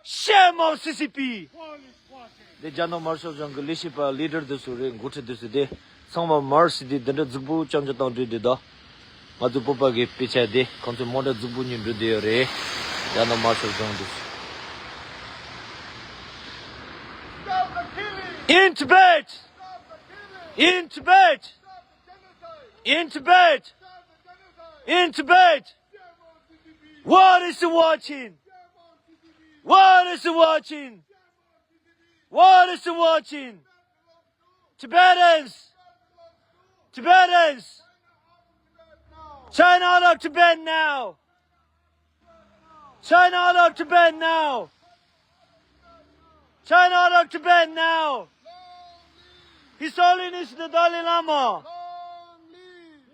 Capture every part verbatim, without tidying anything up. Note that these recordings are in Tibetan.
Shame on C C P! འདི་རྒྱ་ནག་དམར་ཤོག་གཞུང་གི་ལས་བྱེད་པ་ལི་ཌར་དེ་ཚོ་རེད། འགོ་ཁྲིད་དེ་ཚོ་དེ་ཚང་མ་མར་སི་དེ་འདི་འདྲ་རྫིག་པོ་རྐྱང་རྐྱང་བཏང་དུས་འདི་ད་ང་ཚོ་བོད་པ་གི་དཔེ་ཆ་དེ་ཁོང་ཚོ་མོ་འདྲ་རྫིག་པོ་གཉིས་འགྲོ་བསྡད་ཡོད་རེད། རྒྱ་ནག་དམར་ཤོག་གཞུང་དེ་ཚོ། In Tibet! In Tibet! In Tibet! In Tibet! World is watching! World is watching! World is watching! Tibetans! Tibetans! China out of Tibet now! China out of Tibet now! China out of Tibet now! His Holiness the Dalai Lama!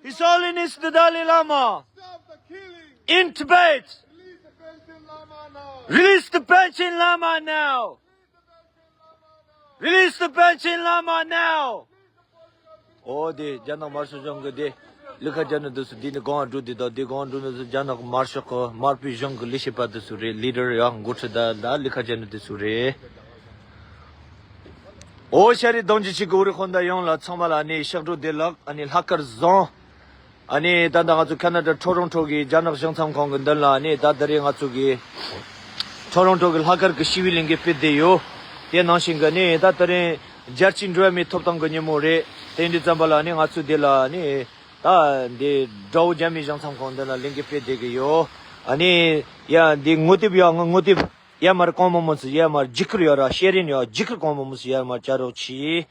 His Holiness the Dalai Lama! In Tibet! Release the Panchen Lama now! Release the Panchen Lama now! ཨོ་དེ་རྒྱ་ནག་དམར་ཤོག་གཞུང་གི་དེ་ལི་ཁ་རྒྱ་ནག་དུ་སུ་དེ་ནི་གང་འགྲོ་དེ་དང་དེ་གང་འགྲོ་ནི་སུ་རྒྱ་ནག་དམར་ཤོག་གི་དམར་པོའི་གཞུང་གི་ལས་བྱེད་པ་དུ་སུ་རེད། ལི་ཌར་ཡང་འགོ་ཁྲིད་ད་ད་ལི་ཁ་རྒྱ་ནག་དུ་སུ་རེད། ཨོ་ཤ་རི་གདོང་གི་ཆི་གི་འུ་རི་ཁོན་ད་ཡོང་ལ་ཚང་མ་ལ་ནི་ཕྱག་སྒྲོ་བདེ་ལགས། ཨ་ནི་ལྷག་དཀར་བཟང་། ཨ་ནི་ད་ལྟ་ང་ཚོ་ཁ་ན་ཌ་ཊོ་རོན་ཊོ་གི་རྒྱ་ནག་གཞུང་ཚབ་ཁང་གི་མདུན་ལ་ཨ་ནི་ད་ད་རེས་ང་ཚོ་གི་ཊོ་རོན་ཊོ་གི་ལྷག་དཀར་གི་ཞི་བའི་ལས་འགུལ་སྤེལ་བསྡད་ཡོད། དེ་ནང་བཞིན་གི་ཨ་ནི་ད་ད་རེས་རྒྱལ་སྤྱིའི་འགྲོ་བ་མིའི་ཐོབ་ཐང་གི་ཉིན་མོ་རེད། དེ་འདྲའི་ཙམ་པ་ལ་ཨ་ནི་ང་ཚོ་དེ་ལ་ཨ་ནི་ད་འདི་དགྲ་བོ་རྒྱ་མིའི་གཞུང་ཚབ་ཁང་མདུན་ལ་ལས་འགུལ་སྤེལ་བསྡད་གི་ཡོད། ཨ་ནི་ཡ་འདི་ངོ་དེབ་ཡ་ངོ་དེབ་ཡ་མར་གང་མང་མང་སུ་ཡ་མར་འཇིགས་སྐུལ་ཡོད་ར། ཤེར་རིན་ཡོད་འཇིགས་སྐུལ་གང་མང་མང་སུ་ཡ་མར་བྱ་རོགས་གྱིས།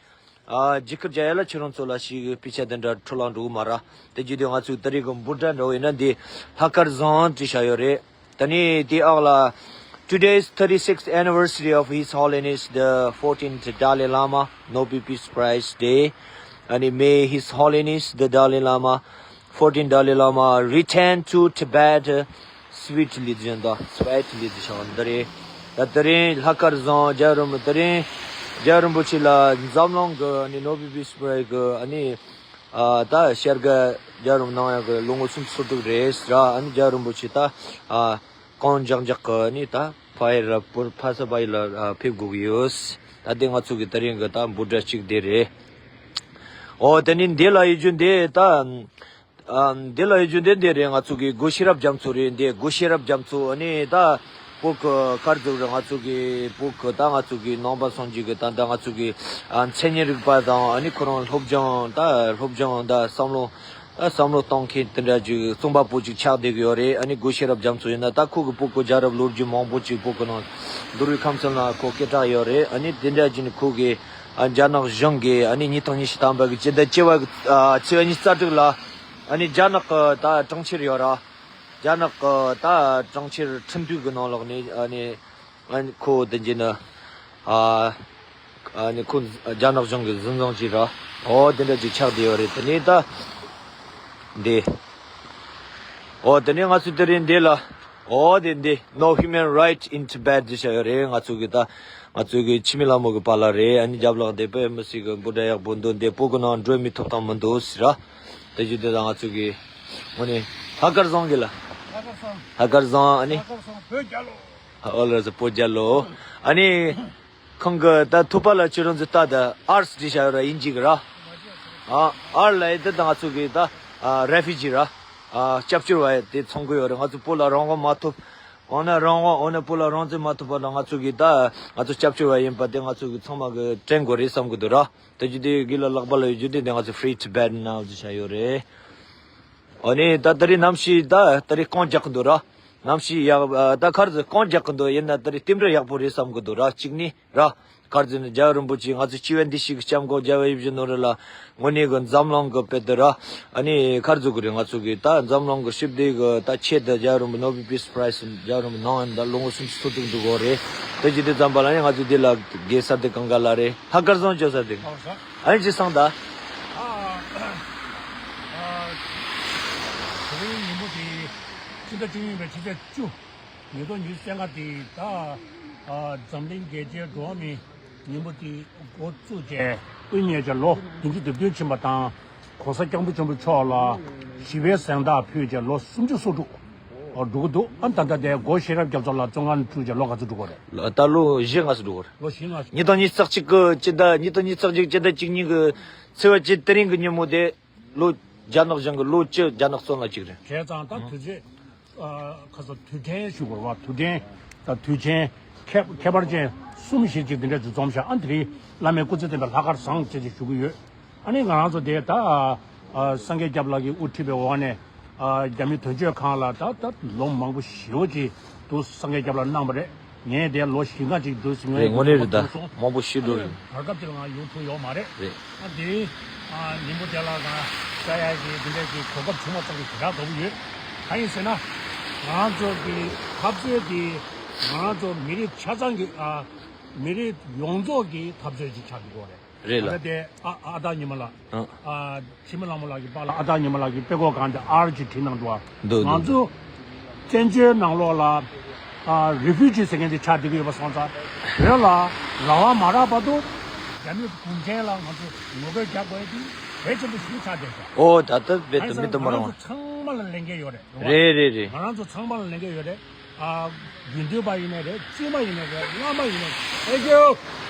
ཨ་འཇིགས་སྐུལ་རྒྱག་ཡ་ལ་ཁྱེད་རང་ཚོ་ལ་ཞིག་དཔེ་ཆ་དེ་འདྲ་འཕྲོ་བརླག་འགྲོ་གི་མ་ར། དེ་བརྒྱུད་དེ་ང་ཚོའི་ད་རེས་ཀྱི་འབུ་སྒྲ་འདྲ་བོ་ཡིན་ན་འདི་ལྷག་དཀར་བཟང་བྲིས་བཞག་ཡོད་རེད། ད་ནི་དེའི་ཨག་ལ། Today's thirty-sixth anniversary of His Holiness the fourteenth Dalai Lama Nobel Peace Prize Day. And may His Holiness the Dalai Lama, fourteenth Dalai Lama, return to Tibet swiftly. ཟེར་ད་སུའིཊ་ལི་ཟེར་བྱ་བ་འདི་རེད། ད་དེ་རིང་ལྷག་དཀར་བཟང་རྒྱལ་བ་རིན་པོ་དེ་རིང་རྒྱལ་བ་རིན་པོ་ཆེ་ལ་འཛམ་གླིང་གི་ཨ་ནི་ནོ་བེལ་པིས་པྲའིཛ་གི་ཨ་ནི་ཨ་ད་བྱ་དགའ་རྒྱལ་བ་རིན་པོ་གནང་ཡག་གི་ལོ་ངོ་སུམ་ཅུ་སོ་དྲུག་རེད་ཟེར། ཨ་ནི་རྒྱལ་བ་རིན་པོ་ཆེ་ད་ཨ་རྐང་རྒྱག་རྒྱག་གི་ཨ་ནི་ད་ཕ་ཡི་ར་པུར་ཕ་ས་བ་ཡི་ལ་ཨ་ཕེབས་དགོས་ཀྱི་ཡོད། ད་དེ་ང་ཚོ་གི་དེ་རིང་གི་ད་འབུ་སྒྲ་གཅིག་དེ་རེད། ཨོ་དེ་ནི་འདི་ལ་ཡོད་རྒྱུ་འདི་ད། ཨ་འདི་ལ་ཡོད་རྒྱུ་འདི་འདི་རེད། ང་ཚོ་གི་སྒོ་ཤེས་རབ་རྒྱ་མཚོ་རེད། འདི་སྒོ་ཤེས་རབ་རྒྱ་མཚོ་ཨ་ནི་ད་བོད་གི་གར་ཟུག་རེད། ང་ཚོ་གི་བོད་གི་ད་ང་ཚོ་གི་ནང་པ་སངས་རྒྱས་གི་ད་ད་ང་ཚོ་གི་ཨ་མཚན་ཉིད་རིག་པ་དང་ཨ་ནི་ཁོ་རང་སློབ་སྦྱོང་ད་སློབ་སྦྱོང་ད་བསམ་བློ་ད་བསམ་བློ་གཏོང་མཁན་དེ་འདྲ་ཅིག་རྩོམ་པ་པོ་ཅིག་ཆགས་བསྡད་གི་ཡོད་རེད། ཨ་ནི་སྒོ་ཤེས་རབ་རྒྱ་མཚོ་ཡིན་ན་ད་ཁོ་གི་བོད་གི་རྒྱལ་རབས་ལོ་རྒྱུས་མང་པོ་ཅིག་བོད་གི་ནང་བསྡུར་བའི་ཁམས་ཚན་ལ་ཁོ་སྐད་གྲགས་ཡོད་རེད། ཨ་ནི་དེ་འདྲ་ཅིག་ནི་ཁོ་གི་ཨ་རྒྱ་ནག་གཞུང་གིས་ཨ་ནི་ཉིས་སྟོང་ཉི་ཤུ་ཐམ་པ་གི་སྤྱི་ཟླ་བཅུ་པ་གི་ཨ་ཚེས་པ་ཉི་ཤུ་རྩ་དྲུག་ལ་ཨ་ནི་རྒྱ་ནག་གི་ད་གྲོང་ཁྱེར་ཡོད་ར། རྒྱ་ནག་གི་ད་གྲོང་ཁྱེར་ཁྲིན་ཏུའུ་གི་ནང་ལོགས་ནས་ཨ་ནི་ཨ་ནི་ཁོ་དེ་འཇི་ནི་ཨ་ཨ་ནི་ཁོ་རྒྱ་ནག་གཞུང་གི་འཛིན་བཟུང་བྱས་ར། ཨོ་དེ་འདྲ་ཅིག་ཆགས་བསྡད་ཡོད་རེད། དེ་ནས་ད་འདི་ཨོ་དེ་ནས་ང་ཚོ་དེ་རིང་འདི་ལ། ཨོ་དེ་འདི་No Human Right in Tibet ཟེར་བྱ་ཡོད་རེད། ང་ཚོ་གི་ད་ང་ཚོ་གི་འཆི་མེད་ལྷ་མོ་གི་པཱ་ལགས་རེད། ཨ་ནི་རྒྱབ་ལོགས་དེ་དཔེ་མི་སྲིད་གི་འབུ་སྒྲ་ཡག་པོ་འདུག་འདི་བོད་གི་ནང་འགྲོ་མི་ཐོབ་ཐང་མི་འདུག་ཟེར་ར། དེ་བཞིན་དེ་ད་ང་ཚོ་གི་དངོས་གནས་ལྷག་དཀར་བཟང་གི་ལ། ལྷག་དཀར་བཟང་། ལྷག་དཀར་བཟང་ཨ་ནི། ལྷག་དཀར་བཟང་བོད་རྒྱལ་ལོ། ཨོ་ལ་ཟེར་བོད་རྒྱལ་ལོ། ཨ་ནི། ཁོང་གི་ད་ཐུག་པ་ལ་ཁྱེད་རང་ཚོ་ལྟ་ད་ཨར་སི་བྲིས་བཞག་ཡོད་ར། དབྱིན་ཇི་གི་ར། ཨ་ཨར་ལ་ཡི་དེ་ད་ང་ཚོ་གི་ད་ཨ་རེ་ཕུ་ཇི་ར། ཨ་སྐྱབས་བཅོལ་བ་ཡི་དེ་ཚང་གི་ཡོད་རེད། ང་ཚོ་བོད་ལ་རང་དབང་མ་ཐོབ། འོ་ན་རང་དབང་འོ་ན་བོད་ལ་རང་བཙན་མ་ཐོབ་པ་ལ་ང་ཚོ་གི་ད་ང་ཚོ་སྐྱབས་བཅོལ་བ་ཡིན་པ་དེ་ང་ཚོ་གི་ཚང་མ་གི་དྲན་དགོས་རེད་བསམ་གི་འདུག་ར། དེ་རྒྱུ་དེ་གི་ལ་ལག་པ་ལ་ཡོད་རྒྱུ་དེ་དེ་ང་ཚོ་Free Tibet Now བྲིས་བཞག་ཡོད་རེད། འོ་ནི་ད་ད་རེས་གནམ་གཤིས་ད་ད་རེས་རྐང་རྒྱག་གི་འདུག་ར། གནམ་གཤིས་ཡག་ཨ་ད་གར་ཟེར་རྐང་རྒྱག་གི་འདུག་ཡིན་ན་ད་རེས་རྟེན་འབྲེལ་ཡག་པོ་རེད་བསམ་གི་འདུག་ར། གཅིག་ནི་ར། གར་ཟེར་ནི་རྒྱལ་བ་རིན་པོ་ཆེ་ང་ཚོ་སྤྱི་བོ་འདི་ཞིག་གི་སྐྱབས་མགོན་རྒྱལ་བ་ཡིད་བཞིན་ནོར་བུ་ལགས་དངོས་གནས་གི་འཛམ་གླིང་གི་དཔེ་དེ་ར། ཨ་ནི་གར་ཟེར་གི་རེད། ང་ཚོ་གི་ད་འཛམ་གླིང་གི་ཞི་བདེ་གི་ད་ཆེད་དུ་རྒྱལ་བ་རིན་པོ་ནོ་བེལ་པིས་པྲའིཛ་རྒྱལ་བ་རིན་པོ་གནང་ཡིན་ད་ལོ་ངོ་སུམ་ཅུ་སོ་དྲུག་འགྲོ་གི་རེད། དེ་ཅི་དེ་ཙམ་པ་ལ་ནི་ང་ཚོ་འདི་ལ་དགེ་ས་དེ་གང་ག་ལ་རེད། ལྷག་དཀར་བཟང་བཅོ་ས་དེ་ཨ་ནི་ཅི་སང་ད། ཨ་ཨ་དེ་རིང་ཉིན་མོ་དེ་ཕྱི་ཟླ་བཅུ་གཉིས་པའི་ཕྱི་ཚེས་བཅུ། ཉིས་སྟོང་ཉི་ཤུ་རྩ་ལྔ་དེ་ད་ཨ་འཛམ་གླིང་རྒྱལ་སྤྱིའི་འགྲོ་བ་མིའི་ཉིན་མོ་དེ་འགོ་བཙུགས་བྱས་དབུ་བརྙེས་བྱས་ལོ་བདུན་ཅུ་དོན་བདུན་ཕྱིན་པ་དང་། ༸གོང་ས་སྐྱབས་མགོན་ཆེན་པོ་མཆོག་ལ་ཞི་བའི་གཟེངས་རྟགས་ཕུལ་བྱས་ལོ་སུམ་ཅུ་སོ་དྲུག་འགྲོ་གི་འདུག་ཨ་ད་ལྟ་དེ་སྒོ་ཤེས་རབ་རྒྱ་མཚོ་ལགས་བཙོན་ཁང་བཅུག་བྱས་ལོ་ག་ཚོད་འགྲོ་གི་རེད། ལོ་ད་ལོ་བཞི་ལྔ་ཙམ་འགྲོ་གི་རེད། ལོ་བཞི་ལྔ་ཙམ། ཉིས་སྟོང་ཉི་ཤུ་རྩ་གཅིག་གི་སྤྱི་ཟླ་ཉིས་སྟོང་ཉི་ཤུ་རྩ་གཅིག་སྤྱི་ཟླ་གཅིག་གཉིས་གི་ཚེས་པ་བཅུ་དེ་རིང་གི་ཉིན་མོ་དེ་ལོ་རྒྱ་ནག་གཞུང་གི་ལོ་བཅུ་རྒྱ་ནག་བཙོན་ལ་བཅུག་རེད། བྱས་ཙང་ད་དུས་ཚོད་ཁ་སང་དུས་དྲན་ཞུ་དགོས་རེད་བ། དུས་དྲན་དང་དུས་ཆེན་ཁྱད་ཁྱད་པར་ཅན་གསུམ་བཞི་ཅིག་འདི་འདྲ་ཅིག་འཛོམས་ཤག་ཨ་འདི་རིང་བླ་མའི་སྐུ་ཚེ་བརྟན་པའི་ལྷག་དཀར་བཟང་བཅས་ཅིག་ཞུ་གི་ཡོད། ཨ་ནི་ང་རང་ཚོ་དེ་ད་ཨ་ཨ་སངས་རྒྱས་སྐྱབས་ལགས་ཀྱིས་དབུ་ཁྲིད་པའི་འོག་ནས་ཨ་རྒྱ་མི་དོན་གཅོད་ཁང་ལ་ད་ད་ལོ་མང་པོ་ཞེ་པོ་ཅིག་ཏུ་སངས་རྒྱས་སྐྱབས་ལགས་གནང་བ་རེད། ངས་དེ་ལོ་བཞི་ལྔ་ཅིག་འགྲོ་ཟིན་ངས་རེད། དངོས་གནས་རེད་ད། མཐོང་སོང་། མང་པོ་ཞེ་དྲག་རེད། བར་སྐབས་དེ་ལ་ང་ཡོང་ཐུབ་ཡོད་མ་རེད། རེད། ཨ་དེ་ཨ་ཉིན་མོ་དེ་ལ་ང་བཅར་ཡག་གི་དེ་འདྲ་གི་གོ་སྐབས་བྱུང་བ་ཙམ་གྱིས་ཞེ་དྲག་དགའ་པོ་ཡོད། གང་ཡིན་ཟེར་ན་ང་རང་ཚོ་གི་འཐབ་རྩོད་དེ་ང་རང་ཚོ་མི་རིགས་ཆ་ཚང་གི་ཨ་མི་རིགས་ཡོངས་རྫོགས་ཀྱི་འཐབ་རྩོད་ཅིག་ཆགས་ཀྱི་ཡོད་རེད། རེད་ལ། ད་ལྟ་དེ་ཨ་ཨ་སྟག་ཉི་མ་ལགས། ཨ། ཨ། འཆི་མེད་ལྷ་མོ་ལགས་ཀྱི་པཱ་ལགས་ཨ་སྟག་ཉི་མ་ལགས་ཀྱི་དཔེ་ཁོག་སྒང་དེ་ཨར་ཅིག་བྲིས་གནང་འདུག་བ། འདུག་ང་ཚོ་བཙན་བྱོལ་ནང་ལོགས་ལ་ཨ་རི་ཕུ་ཇི་ཟེར་མཁན་དེ་ཆགས་བསྡད་ཀྱི་ཡོད་པ་སོང་ཙང་བོད་ལ་རང་དབང་མ་རག་བར་དུ་རྒྱ་མི་གུང་ཁྲན་ལ་ང་ཚོ་ངོ་རྒོལ་རྒྱག་དགོས་དེ་གལ་ཆེན་པོ་ཞིག་ཆགས་བསྡད་ཤག་ཨོ་ད་ལྟ་རྦད་དེ་མི་དུ་མ་རང་དབང་། ཚང་མ་ལ་ལས་འགན་ཡོད་རེད། རེད་རེད་རེད། ང་རང་ཚོ་ཚང་མ་ལ་ལས་འགན་ཡོད་རེད། ཨ། དགེ་འདུན་པ་ཡིན་ནའི་རེད། བཙུན་མ་ཡིན་ནའི་རེད། བླ་མ་ཡིན་ནའི་རེད། ཨེ་ཅོ།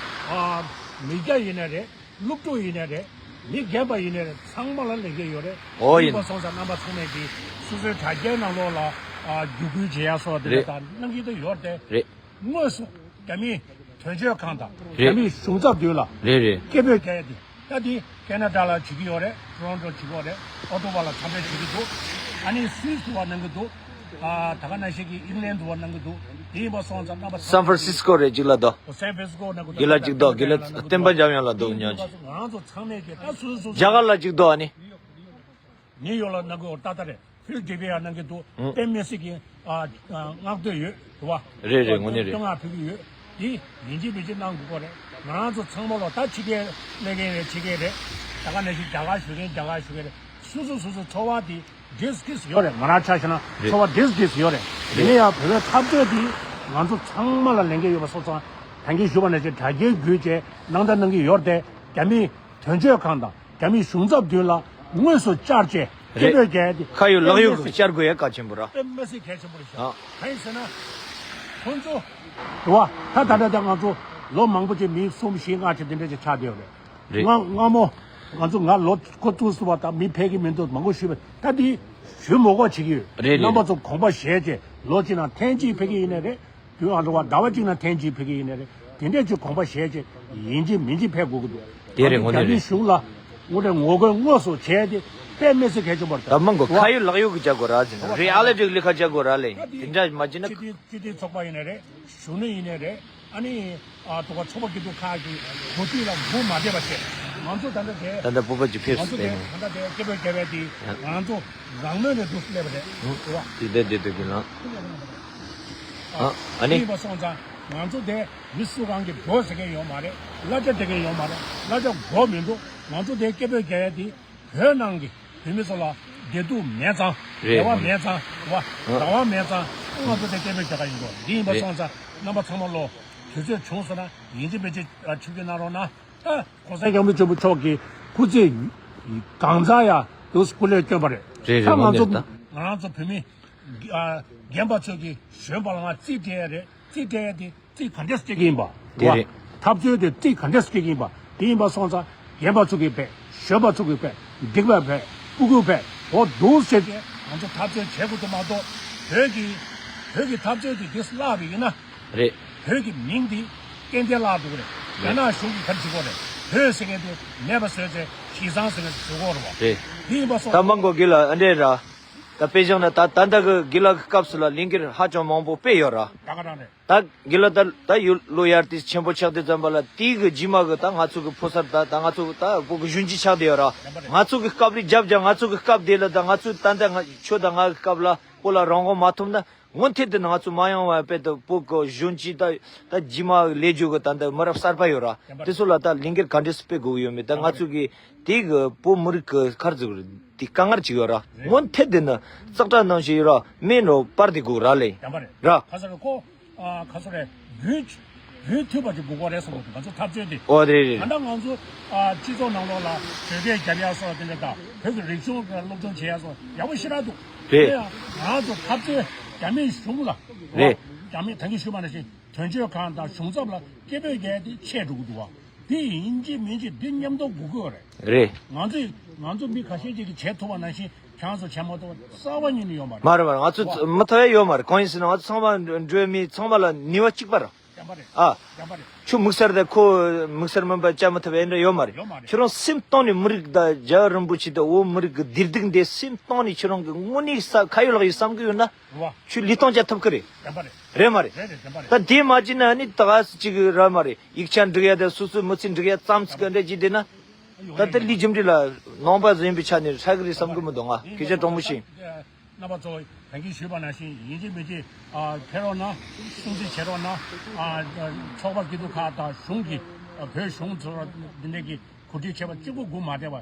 ཨ། མི་སྐྱ་ཡིན་ནའི་རེད། སློབ་ཕྲུག་ཡིན་ནའི་རེད། མི་རྒན་པ་ཡིན་ནའི་རེད། ཚང་མ་ལ་ལས་འགན་ཡོད་རེད། ཨོ་ཡིན། ཡིན་པ་སོང་ཙང་རྣམ་པ་ཚང་མས་ཀྱིས་སོ་སོའི་དྲ་རྒྱའི་ནང་ལོགས་ལ་ཨ། བརྒྱུད་སྐུལ་བྱེད་ཡ་སོགས་དེ་འདྲ་རེད། དང་གནང་གི་དེ་ཡོད་རེད་དེ། རེད། དངོས་སུ་རྒྱ་མིའི་དོན་གཅོད་ཁང་དང་རེད། རྒྱ་མིའི་གཞུང་ཚབ་མདུན་ལ་རེད་རེད། སྐད་འབོད་རྒྱག་ཡ་དེ། ད་དེ་ཁེ་ན་ཌ་ལ་བྱེད་ཀྱི་ཡོད་རེད། ཊོ་རོན་ཊོ་བྱེད་ཀྱི་ཡོད་རེད། ཨོ་ཊོ་བ་ལ་འཚམས་སྤྲད་བྱེད་ཀྱི་འདུག་ཨ་ནི་སུད་སི་དུ་བ་གནང་གི་འདུག་ཨ་ད་ག་ནང་བཞིན་གྱི་ཨིང་ལན་དུ་བ་གནང་གི་འདུག་དེ་ཡིན་པ་སོང་ཙང་རྣམ་པ་སན་ཧྥ་རན་སིས་ཀོ་རེད་གཅིག་ལ་དོ། སན་ཧྥ་རན་སིས་ཀོ་གནང་གི་འདུག་དགེ་ལགས་གཅིག་དོ། དགེ་ལགས་བསྟན་པ་འཇམ་དབྱངས་ལགས་འདུག་ཉོ་ཅིག་ང་རང་ཚོ་ཚང་མས་ཀྱི་ད་སུད་སི་སུད་སི་རྒྱ་གར་ལ་གཅིག་དོ། ཨ་ནི་ནིའུ་ཡོག་ལ་གནང་གི་ཡོད། ཏག་ཏག་རེད། ཧྥིལ་ཌེ་ཝི་ཡ་གནང་གི་འདུག་ཨང་། པེ་མེ་སི་གི་ཨ་ཨ་མངགས་བསྡད་ཡོད་རེད་བ། རེད་རེད། དངོས་གནས་རེད། བསྟོད་བསྔགས་ཕུལ་གྱི་ཡོད། འདི་ཡིན་གཅིག་མིན་གཅིག་གནང་དགོས་པ་རེད། ང་རང་ཚོ་ཚང་མ་ལོ་ད་ཕྱི་རྒྱལ་སླེབས་མཁན་རེད། ཕྱི་རྒྱལ་རེད། ད་ག་ནང་བཞིན་རྒྱ་གར་བཞུགས་མཁན་རྒྱ་གར་བཞུགས་མཁན་རེད། སོ་སོ་སོ་སོ་འཚོ་བ་འདི་ཌིས་ཀིས་ཡོད་རེད། ང་རང་ཆ་བཞག་ན་རེད། འཚོ་བ་ཌིས་ཀིས་ཡོད་རེད། རེད། ཡིན་ན་ཡང་བོད་པའི་འཐབ་རྩོད་འདི་ང་ཚོ་ཚང་མ་ལ་ལས་འགན་ཡོད་པ་སོང་ཙང་ད་གིན་ཞུས་པ་ནང་བཞིན་དྲ་རྒྱའི་བརྒྱུད་བྱས་གནང་བརྡ་གནང་གི་ཡོད་རེད་དེ། རྒྱ་མིའི་དོན་གཅོད་ཁང་དང་རྒྱ་མིའི་གཞུང་ཚབ་མདུན་ལ་དངོས་སུ་བཅར་བྱས་སྐད་རེད། འབོད་རྒྱག་ཡ་དེ་ཁ་ཡོད་ལག་ཡོད་ཀྱི་བཅར་དགོས་ཡ་གལ་ཆེན་པོ་ར། དཔེ་མི་སྲིད་གལ་ཆེན་པོ་རེད་ཤག་ཨ། གང་ཡིན་ཟེར་ན། ཁོང་ཚོ། རེད་བ། ད་ད་ལྟ་ད་ང་ཚོ་ལོ་མང་པོ་ཅིག་མི་གསུམ་བཞི་ལྔ་ཅིག་འདི་འདྲ་ཅིག་ཆགས་བསྡད་ཡོད་རེད། རེད། སྔ་སྔ་མོ། ང་ཚོ་ང་ལོ་འཁོར་བཅུ་ཙམ་པ་དང་མི་ཕེབས་ཀྱི་མི་འདུག་མང་པོ་ཞུས་པ་ད་འདི་ཞུ་མི་དགོས་བྱེད་ཀྱི་ཡོད། རེད་རེད། རྣམ་པ་ཚོ་དགོངས་པ་བཞེས་བྱས་ལོ་གཅིག་ནང་ཐེངས་གཅིག་ཕེབས་ཀྱི་ཡིན་ནའི་རེད། དུས་ཨ་འགྲོ་བ་ཟླ་བ་གཅིག་ནང་ཐེངས་གཅིག་ཕེབས་ཀྱི་ཡིན་ནའི་རེད། དེ་འདྲས་ཅིག་དགོངས་པ་བཞེས་བྱས་ཡིན་གཅིག་མིན་གཅིག་ཕེབས་དགོས་ཀྱི་འདུག་དེ་རེད། ང་ཚོ་དངོས་གནས་རྒྱ་མིའི་རེད། གཞུང་ལ་དངོས་གནས་ངོ་རྒོལ་དངོས་སུ་བྱས་ཏེ་དཔེ་མི་སྲིད་གལ་ཆེན་པོ་རེད། ད་མང་གོ་ཁ་ཡོད་ལག་ཡོད་ཀྱི་བྱ་དགོས་ར་ཟེར་ན་རེ་ཨ་ལེ་ཏྲིག་ལི་ཁ་བྱ་དགོས་ར་ལེ། དེ་འདྲ་མ་བྱས་ན། སྤྱི་མཐུན་སྤྱི་མཐུན་ཚོགས་པ་ཡིན་ནའི་རེད། གཞོན་ནུ་ཡིན་ནའི་རེད། ཨ་ནི་ཨ་ཐོག་ཁ་ཚོགས་པ་སྐྱིད་སྡུག་ཁག་གི་འགོ་ཁྲིད་ལ་མགོ་མ་འདེད་པ་བྱས། ང་ཚོ་ད་ལྟ་དེ་ད་ལྟ་སྤོབས་པ་ཅིག་ཕེབས་སུ་ང་ཚོ་བསྟན་དེ་ཡོང་། ད་ལྟ་དེ་སྐད་འབོད་རྒྱག་པའི་དེ་ང་ཚོ་རང་མོས་ནས་འདུག་སླེབས་པ་རེད། རེད་བ། དེ་ལྟར་བསྡད་འདུག་གི་ལ། ཨ་ཨ་ནི། ཡིན་པ་སོང་ཙང་ང་ཚོ་དེ་མི་སུ་གང་གི་འགྲོ་ཟེར་མཁན་ཡོད་མ་རེད། གླ་ཆ་སྤྲད་མཁན་ཡོད་མ་རེད། གླ་ཆ་དགོས་མི་འདུག་ང་ཚོ་དེ་སྐད་འབོད་རྒྱག་ཡ་དེ་བོད་ནང་གི་བོད་མི་ཚོ་ལ་བདེ་སྡུག་མེད་ཙང་། རེད། བདེ་བ་མེད་ཙང་། བ། རེད། རང་དབང་མེད་ཙང་ང་ཚོ་དེ་སྐད་འབོད་རྒྱག་ག་ཡིན་འགྲོ། འདི་ཡིན་པ། རེད། སོང་ཙང་རྣམ་པ་ཚང་མ་ལོ་དུས་ཚོད་བྱུང་སོང་ན་ཡིན་གཅིག་མིན་གཅིག་ཆིབས་བསྒྱུར་གནང་རོགས་གནང་། ད་༸གོང་ས་༸སྐྱབས་མགོན་ཆེན་པོ་མཆོག་གི་སྐུ་ཚེ་གང་ཚང་ཡ་དུ་སྐུ་ལས་བསྐྱོན་པ་རེད། རེད་རེད། ད་ང་ཚོ་ང་རང་ཚོ་བོད་མི་ཨ་རྒན་པ་ཚོ་གི་གཞོན་པ་ལ་ང་རྩིས་སྤྲད་ཡ་རེད། རྩིས་སྤྲད་ཡ་དེ་རྩིས་ག་འདྲས་སྤྲད་ཀྱི་ཡིན་པ། དེ་རེད། འཐབ་རྩོད་དེ་རྩིས་ག་འདྲས་སྤྲད་ཀྱི་ཡིན་པ། དེ་ཡིན་པ་སོང་ཙང་རྒན་པ་ཚོ་གི་བས་གཞོན་པ་ཚོ་གི་བས་སྡིག་པ་བས་སྤུ་གུ་བས་འོ་འདུག་ཟེར་ཏེ་ང་ཚོ་འཐབ་རྩོད་བྱེད་དགོས་དུ་མ་གཏོགས་བོད་ཀྱི་བོད་ཀྱི་འཐབ་རྩོད་དེ་དེ་བརླག་པ་ཡིན་ན། རེད། བོད་ཀྱི་མིང་འདི་ཏན་ཏན་བརླག་འགྲོ་གི་རེད། རྒྱ་ནག་གཞུང་གིས་ག་རེ་བྱེད་ཀྱི་ཡོད་རེད། བོད་ཟེར་མཁན་དེ་མེད་པ་བཟོས་ཚེ་གཞི་བཟང་ཟེར་མཁན་དེ་བཟོ་གི་ཡོད་རེད་བ། རེད། དེ་ཡིན་པ་སོང་། ད་མང་གོ་དགེ་ལགས་ཨ་འདྲས་ར། ད་དཔེ་བཞག་ན་ད་ད་ལྟ་གི་དགེ་ལགས་ཀྱི་སྐབས་སུ་ལ་ལས་འགུལ་ཧ་ཅང་མང་པོ་སྤེལ་ཡོད་ར། ད་ག་རང་རེད། ད་དགེ་ལགས་ད་ད་ཡུལ་ལོ་ཡར་དུས་ཆེན་པོ་ཆགས་དུས་ཙམ་པ་ལ་དེའི་གི་རྗེས་མ་གི་ད་ང་ཚོ་གི་ཕོ་གསར་ད་ད་ང་ཚོ་གི་ད་བོད་གི་གཞོན་སྐྱེས་ཆགས་བསྡད་ཡོད་ར། ང་ཚོ་གི་སྐབས་རེད་རྒྱབ་རྒྱབ་ང་ཚོ་གི་སྐབས་དེ་ལ་ད་ང་ཚོ་ད་ལྟ་ང་ཁྱོད་ད་ང་གི་སྐབས་ལ་བོད་ལ་རང་དབང་མ་ཐོབ་ན། སྔོན་ཐད་དུ་ང་ཚོ་མ་ཡོང་བ་དཔེ་ད་བོད་ཀྱི་གཞོན་སྐྱེས་ད་ད་རྗེས་མ་ལས་རྒྱུ་གི་ད་ད་མི་རབས་གསར་པ་ཡོད་ར། དེ་ཚོ་ལ་ད་ལས་འགུལ་ག་འདྲས་སྤེལ་དགོས་ཡོད་མེད་ད་ང་ཚོ་གི་དེ་གི་བོད་མི་རིགས་ཀྱི་ཁར་ཟིག་དེ་དཀའ་ངལ་ཅིག་ཡོད་ར། སྔོན་ཐད་དུ་ནི་ཙག་སྒྲ་ནང་བཞིན་ཡོད་ར་མེད་ནོ་པར་དེ་དགོས་ར་ལེ། ར། ཁ་སོ་རེ་ཁོ། ཁ་སོ་རེ་རྒྱུན་རྒྱུན་མཐུད་པ་ཅིག་དགོས་ཀྱི་རེད་བསམ་གྱི་འདུག་ང་ཚོ་འཐབ་རྩོད་དེ། ཨོ་རེད་རེད། ད་ལྟ་ང་ཚོ་སྤྱི་ཚོགས་ནང་ལོགས་ལ་བོད་སྐད་རྒྱབ་ཡ་སོགས་དེ་འདྲ་དང་བོད་ཀྱི་རིག་གཞུང་སློབ་སྦྱོང་བྱེད་ཡ་སོགས་ཡག་པོ་ཞེ་དྲག་འདུག་རེད། ཡིན་ཡང་ང་ཚོ་འཐབ་རྩོད་ རྒྱ་མིའི་གཞུང་ལ། རེད། རྒྱ་མི་ད་གིན་ཞུས་པ་ནང་བཞིན་དོན་གཅོད་ཁང་དང་གཞུང་ཚབ་ལ་སྐད་འབོད་རྒྱག་ཡ་དེ་ཆད་འགྲོ་གི་འདུག་བ། དེ་ཡིན་གཅིག་མིན་གཅིག་འདི་མཉམ་དུ་དགོས་ཀྱི་ཡོད་རེད། རེད། ང་ཚོས་ང་ཚོ་མི་ཁ་ཤས་ཅིག་གིས་བྱེད་ཐུབ་པ་ནང་བཞིན་ཁྱེད་རང་ཚོ་བྱེད་མ་ཐུབ་པ་རྩ་བ་ཉིད་ནས་ཡོད་མ་རེད། མ་རེད་མ་རེད། ང་ཚོ་མ་ཐུབ་ཡ་ཡོད་མ་རེད། གང་ཡིན་ཟེར་ན་ང་ཚོ་ཚང་མ་འགྲོ་མི་ཚང་མ་ལ་ནུས་པ་གཅིག་པ་རེད། བདེན་པ་རེད། ཨ། བདེན་པ་རེད། ཁྱོད་དམིགས་བསལ་དེ་ཁོ་དམིགས་བསལ་མིན་པ་བྱ་མི་ཐུབ་ཡ་འདྲ་ཡོད་མ་རེད། ཡོད་མ་རེད། ཁྱོད་རང་སེམས་གཏིང་ནས་མི་རིགས་དང་རྒྱལ་བ་རིན་པོ་ཆེ་དང་བོད་མི་རིགས་ཀྱི་བདེ་སྡུག་འདི་སེམས་གཏིང་ནས་ཁྱོད་རང་གི་དངོས་གནས་ས་ཁ་ཡོད་ལག་ཡོད་བསམ་གི་ཡོད་ན། རེད་བ། ཁྱོད་ལུས་སྟེང་བྱ་ཐུབ་ཀྱི་རེད། བདེན་པ་རེད། རེད་མ་རེད། རེད་རེད། བདེན་པ་རེད། ད་དེ་མ་བྱས་ན་ནི་ད་ག་སེ་ཅིག་ར་མ་རེད། ཡིག་ཆ་འབྲི་ཡ་དང་སོ་སོའི་མི་ཚེ་འབྲི་ཡ་ཙམ་ཟིག་ག་འདྲ་བྱས་བསྡད་ན། ད་ལྟ་ལུས་རྒྱུ་འབྲས་ལ་ནང་པ་ཟིན་པའི་ཆ་ནས་ཧྲ་གི་རེད་བསམ་གི་མི་འདུག་ང་སྐད་ཆ་དྲང་མོ་བཤད། རྣམ་པ་ཚོ་ད་གིན་ཞུས་པ་ནང་བཞིན་ཡིན་གཅིག་མིན་གཅིག་ཨ་ཕེབས་རོགས་གནང་། སྲུང་བརྩི་བྱེད་རོགས་གནང་། ཨ་ཚོགས་པ་སྐྱིད་སྡུག་ཁག་དང་གཞུང་གི་ཨ་བོད་གཞུང་ཚོ་འདི་འདྲ་གི་གོ་སྒྲིག་བྱས་པ་གཅིག་པུ་སྒུག་མ་བསྡད་པ།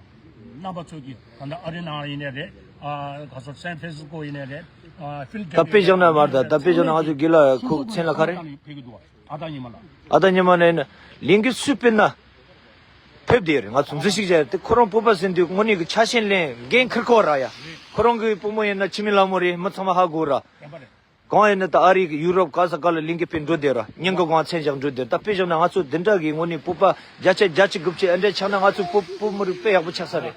རྣམ་པ་ཚོ་གིས་ད་ལྟ་ཨ་རི་ནང་ཡིན་ནའི་རེད། ཨ་ག་སོ་སན་ཧྥ་རན་སིས་ཀོ་ཡིན་ནའི་རེད། ཨ་ཧྥི་ལ་ཌེལ་ཕི་ཡ་ད་དཔེ་བཞག་ན་མ་རེད། ད་དཔེ་བཞག་ན་ང་ཚོ་དགེ་ལགས་ཁོ་མཚན་ལ་ག་རེ། ཕེབས་ཀྱི་འདུག་ཨ་ད་ཉི་མ་ལ། ཨ་ད་ཉི་མ་ནས་ལིང་གི་སུས་སྤེལ་ན། ཕེབས་བསྡད་རེད། ང་ཚོ་འཛུལ་ཞིག་བྱས་ཏེ་ཁོ་རང་བོད་པ་ཟིན་དུས་དངོས་གནས་ཀྱི་ཆ་ཤས་ལེན་འགན་འཁུར་ཁོ་ར་ཡ། ཁོ་རང་གི་བུ་མོ་ཡིན་ན་འཆི་མེད་ལྷ་མོ་རེད། མི་ཚང་མ་ཧ་གོ་ར། གང་ཡིན་ན་ད་ཨ་རི་གི་ཡུ་རོབ་ག་ས་ག་ལ་ལིང་གི་སྤེལ་འགྲོ་བསྡད་ར། སྙིང་གི་དབང་མཚན་བཞག་འགྲོ་བསྡད། ད་དཔེ་བཞག་ན་ང་ཚོ་འདི་འདྲ་གི་དངོས་གནས་བོད་པ་བརྒྱ་ཆ་བརྒྱད་ཅུ་དགུ་བཅུ་ཨ་འདྲ་ཆགས་ན་ང་ཚོ་བོད་བོད་མི་རིགས་དཔེ་ཡག་པོ་ཆགས་ས་རེད།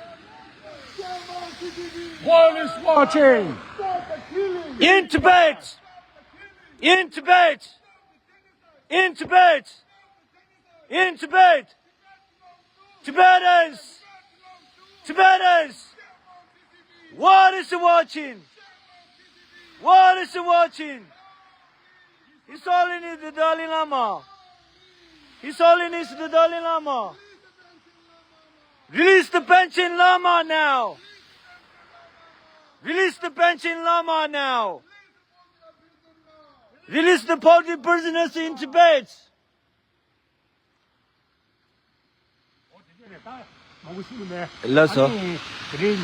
World is watching. In Tibet. In Tibet. In Tibet. In Tibet. Tibetans. Tibetans. What is watching? What is watching? His Holiness the Dalai Lama. His Holiness the Dalai Lama. Release the Panchen Lama now. Release the Panchen Lama now. Release the political prisoners in Tibet. ལགས་སོ། ལགས་སོ་ལགས་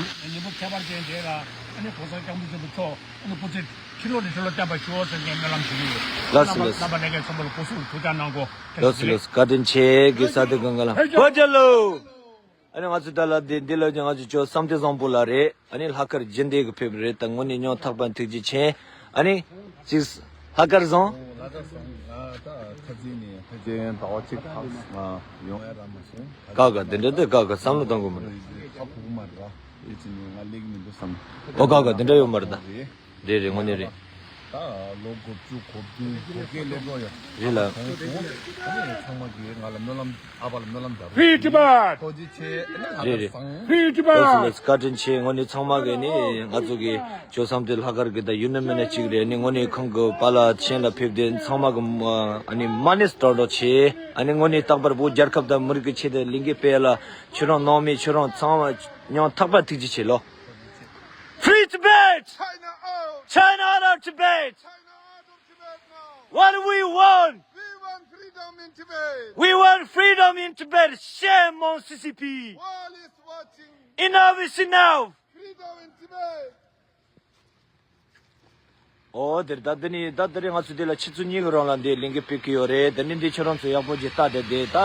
སོ། བཀའ་དྲིན་ཆེ། དགེ་བསྟན་དགེ་བསྟན་དགེ་བསྔོ་ལ་བོད་རྒྱལ་ལོ། ཨ་ནི་ང་ཚོ་ད་ལ་འདི་འདི་ལ་ང་ཚོ་ཇོ་བསམ་གཏན་བཟང་པོ་ལགས་རེད། ཨ་ནི་ལྷག་དཀར་རྒྱུན་ལྡན་གྱི་ཕེབས་རེད། ད་དངོས་གནས་སྙིང་ཐག་པ་ཐུགས་རྗེ་ཆེ། ཨ་ནི་ཅིག་ལྷག་དཀར་བཟང་། ལྷག་དཀར་བཟང་། ང་ད་ཁ་རྩང་ནས་ཕལ་ཆེར་ཟླ་བ་གཅིག་ལྷག་ང་ཡོང་ཡ་རག་མ་སོང་། ག་ག་འདི་འདྲ་འདི་ག་ག་བསམ་བློ་གཏོང་དགོས་མ་རེད། ཧ་གོ་གི་མ་རེད། ཨེ་ཅི་ནས་ང་སླེབས་ཀྱི་མི་འདུག་བསམ། ཨོ་ག་ག་འདི་འདྲ་ཡོད་མ་རེད་ད། རེད་རེད། དངོས་གནས་རེད། ད་ལོ་དགུ་བཅུ་གོ་བདུན་གོ་བརྒྱད་སླེབས་རོགས་ཡ། རེད་ལ། ཨ་ནི་ཚང་མ་གིས་ང་ལ་སྨོན་ལམ་ཨ་ཕ་ལ་སྨོན་ལམ་རྒྱབ་རོགས། Free Tibet! ཐུགས་རྗེ་ཆེ། ཨ་ནི་ལྷག་དཀར་བཟང་། Free Tibet! ལགས་སོ་ལགས་སོ། བཀའ་དྲིན་ཆེ། དངོས་གནས་ཚང་མ་གིས་ནི་ང་ཚོ་གི་ཇོ་བསམ་གཏན་ལྷག་དཀར་གི་ད་ཡུན་ནི་མིན་ན་གཅིག་རེད། ནི་དངོས་གནས་ཁོང་གི་པཱ་ལགས་ཆེན་ལ་ཕེབས་ཏེ་ཚང་མ་གི་ཨ་ནི་མ་ཎི་སྤྲོ་སྤྲོ་ཆེ། ཨ་ནི་དངོས་གནས་རྟག་པར་བོད་རྒྱལ་ཁབ་དང་མི་རིགས་ཀྱི་ཆེད་དུ་ལིང་གེ་སྤེལ་ལ་ཁྱོད་རང་ནང་མི་ཁྱོད་རང་ཚང་མ་སྙིང་ཐག་པ་ཐུགས་རྗེ་ཆེ་ལོ། Free Tibet! China out! China out of Tibet! China out of Tibet now! What do we want? We want freedom in Tibet! We want freedom in Tibet! Shame on C C P! World is watching! Enough is enough! Freedom in Tibet! ཨོ་དེར་ད་འདི་ནི་ད་དེ་རིང་ང་ཚོ་འདི་ལ་ཆུ་ཚོད་གཉིས་ཀྱི་རིང་ལ་འདི་ལིང་གེ་སྤེལ་གི་ཡོད་རེད། དེ་ནི་འདི་ཁྱོད་རང་ཚོ་ཡག་པོ་ཅིག་ལྟ་དེ་དེ་ད་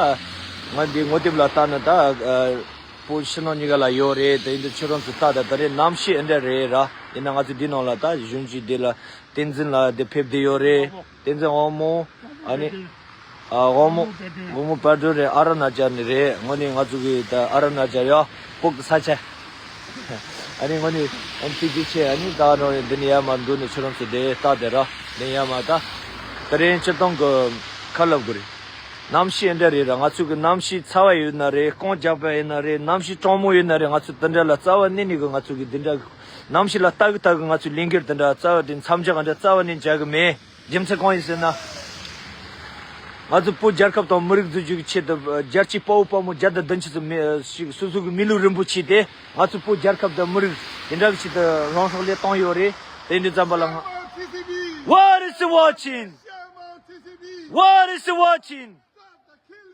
ང་འདི་ངོ་དེབ་ལ་ལྟ་ན་ད་ཨ་བོད་ཕྱི་ནང་གཉིས་ཀ་ལ་ཡོད་རེད། དེ་འདི་ཁྱོད་རང་ཚོ་ལྟ་ད་ད་རེས་གནམ་གཤིས་ཨེ་འདྲ་རེད་ར། ཡིན་ན་ང་ཚོ་འདི་ནང་ལ་ད་གཞོན་སྐྱེས་འདི་ལ་བསྟན་འཛིན་ལགས་འདི་ཕེབས་བསྡད་ཡོད་རེད། བསྟན་འཛིན་དབང་མོ་ཨ་ནི། ཨ་དབང་མོ་དབང་མོ་དཔལ་སྒྲོན་རེད། ཨ་རུ་ན་ཅལ་ནས་རེད། དངོས་གནས་ང་ཚོ་གི་ད་ཨ་རུ་ན་ཅལ་ཡ་བོད་ཀྱི་ས་ཆ། ཨ་ནི་དངོས་གནས་ཨ་ནི་ཐུགས་རྗེ་ཆེ། ཨ་ནི་ད་ནོ་འདི་ནས་ཡར་མར་འགྲོ་ནས་ཁྱོད་རང་ཚོ་དེ་ལྟ་དེ་ར་འདི་ཡར་མར་ད་ད་རིང་སྤྱིར་བཏང་གི་ཁ་ལབ་དགོས་རེད། གནམ་གཤིས་འདྲ་རེད་ར། ང་ཚོ་གི་གནམ་གཤིས་ཚ་བ་ཡོད་ན་རེད། རྐང་རྒྱག་པ་ཡིན་ན་རེད། གནམ་གཤིས་གྲང་མོ་ཡོད་ན་རེད། ང་ཚོ་དེ་འདྲ་ལ་རྩ་བ་ནས་ནས་གི་ང་ཚོ་གི་འདི་འདྲ་གནམ་གཤིས་ལ་ལྟ་གི་ལྟ་གི་ང་ཚོ་ལས་འགུལ་དེ་འདྲ་རྩ་བ་དེ་མཚམས་འཇོག་འདྲ་རྩ་བ་ནས་འཇག་གི་མེད། རྒྱུ་མཚན་གང་ཡིན་ཟེར་ན། ང་ཚོ་བོད་རྒྱལ་ཁབ་དང་མི་རིགས་འཛིན་སྐྱོང་གི་ཆེད་དུ་རྒྱལ་གཅེས་དཔའ་བོ་དཔའ་མོ་བརྒྱ་དང་བདུན་ཅུ་ཙམ་མི་ཞིག་སོ་སོ་གི་མི་ལུས་རིན་པོ་ཆེ་དེ་ང་ཚོ་བོད་རྒྱལ་ཁབ་དང་མི་རིགས་དེ་འདྲ་གི་ཆེད་དུ་རང་སྲོག་བློས་བཏང་ཡོད་རེད། དེ་འདྲ་ཙམ་པ་ལ་ང་What is watching? What is watching?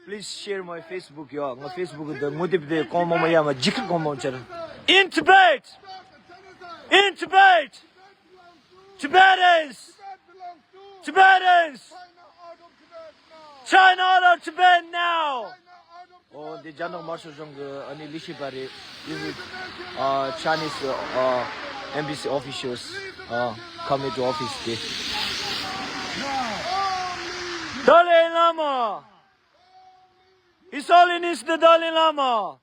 Please share my Facebook ཡ། ང་Facebook དེ་ངོ་དེབ་དེ་གང་མང་མང་ཡ་མ་ཇི་ཁ་གང་མང་ཆར། In Tibet! In Tibet! Tibetans! Tibetans! China out of Tibet now! ཨོ་འདི་རྒྱ་ནག་དམར་ཤོག་གཞུང་གི་ཨ་ནི་ལས་བྱེད་པ་རེད། This is uh, Chinese uh, Embassy officials, uh, coming to office today. Dalai Lama! His Holiness the Dalai Lama!